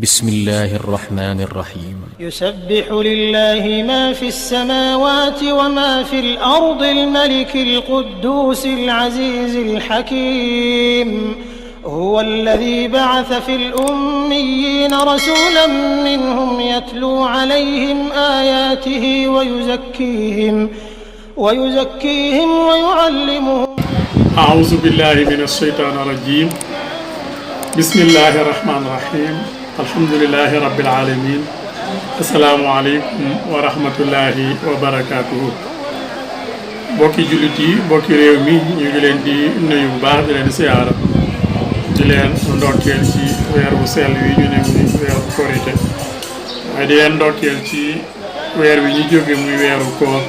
بسم الله الرحمن الرحيم يسبح لله ما في السماوات وما في الأرض الملك القدوس العزيز الحكيم هو الذي بعث في الأميين رسولا منهم يتلو عليهم آياته ويزكيهم ويعلمهم. أعوذ بالله من الشيطان الرجيم. بسم الله الرحمن الرحيم. الحمد لله رب العالمين. السلام عليكم ورحمة الله وبركاته. bokki jullit yi bokki réew mi ñu ngi leen di nuyu bu baax di leen siyaara di leen ndokkeel ci weer wu sell wi ñu ne muy weeru korite waaye di leen ndokkeel ci weer wi ñu jóge muy weeru koor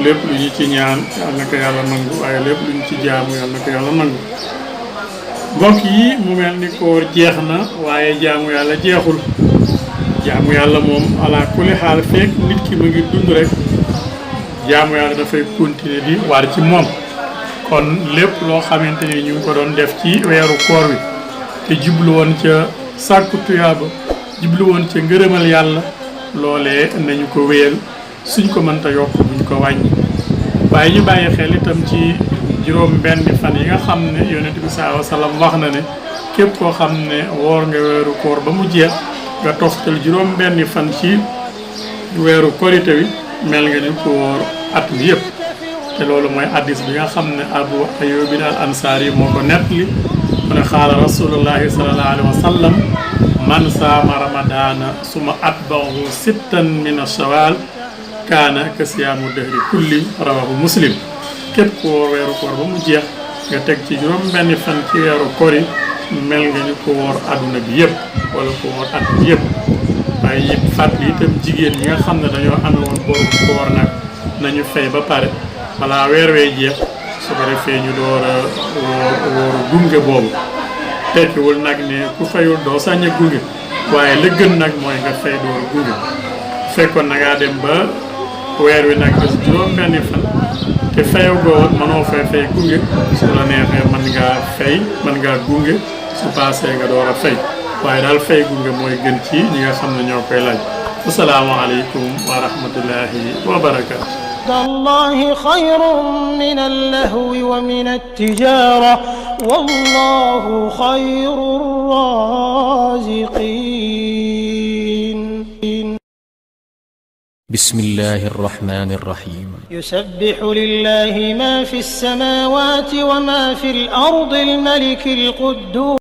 lépp lu ñu ci ñaan yal na ko yàlla nangu waaye lépp lu ñu ci jaamu yal na ko yàlla nangu. mbokk yi mu mel ni koor jeex na waaye jaamu yàlla jeexul. jaamu yàlla moom ala kulli xaal fekk nit ki mu ngi dund rek jaamu yàlla dafay continuer di war ci moom. kon lépp loo xamante ni ñu ngi ko doon def ci weeru koor wi te jublu woon ca sàkku tuyaaba jublu woon ca ngërëmal yàlla loolee nañu ko wéyal suñ ko mënta yokk buñ ko wàññi. waaye ñu bàyyi xel itam ci juróom benn fan yi nga xam ne yonent bi sallallahu alayhi wa sallam wax na ne képp koo xam ne woor nga weeru koor ba mu jeex nga toftal juróom benn fan ci weeru korite wi mel nga ni ko woor at mi yëpp. te loolu mooy hadiis bi nga xam ne Abu Ayyub al Ansaari moo ko nettali mu ne xaala rasulullahi sallallahu alayhi wa sallam man saama ramadaana suma atba'ahu sittan min ash-shawaal kaana ka siyaamu dahri kulli rawahu muslim. képp ku woor weeru koor ba mu jeex nga teg ci juróom benn fan ci weeru koor yi mel nga ñu ko woor adduna bi yëpp wala ko woor at bi yëpp. waaye it fàttali itam jigéen ñi nga xam ne dañoo amee woon borom koor nag nañu fay ba pare balaa weer wee jeex su ko defee ñu door a wóoru gunge boobu. tekkiwul nag ne ku fayul doo sañ a gunge waaye la gën nag mooy nga fay door gunge. fekkoon na ngaa dem ba weer wi nag des juróom benni fan te fayoo woon mënoo fay gunge su la neexee mën ngaa gunge su paasee nga door a fay waaye daal fay gunge mooy gën ci ñi nga xam ne ñoo koy laaj. assalaamu aleykum wa rahmatullahi wa barakaatu. الله خير من اللهو ومن التجارة والله خير الرازقين. بسم الله الرحمن الرحيم يسبح لله ما في السماوات وما في الأرض الملك القدوس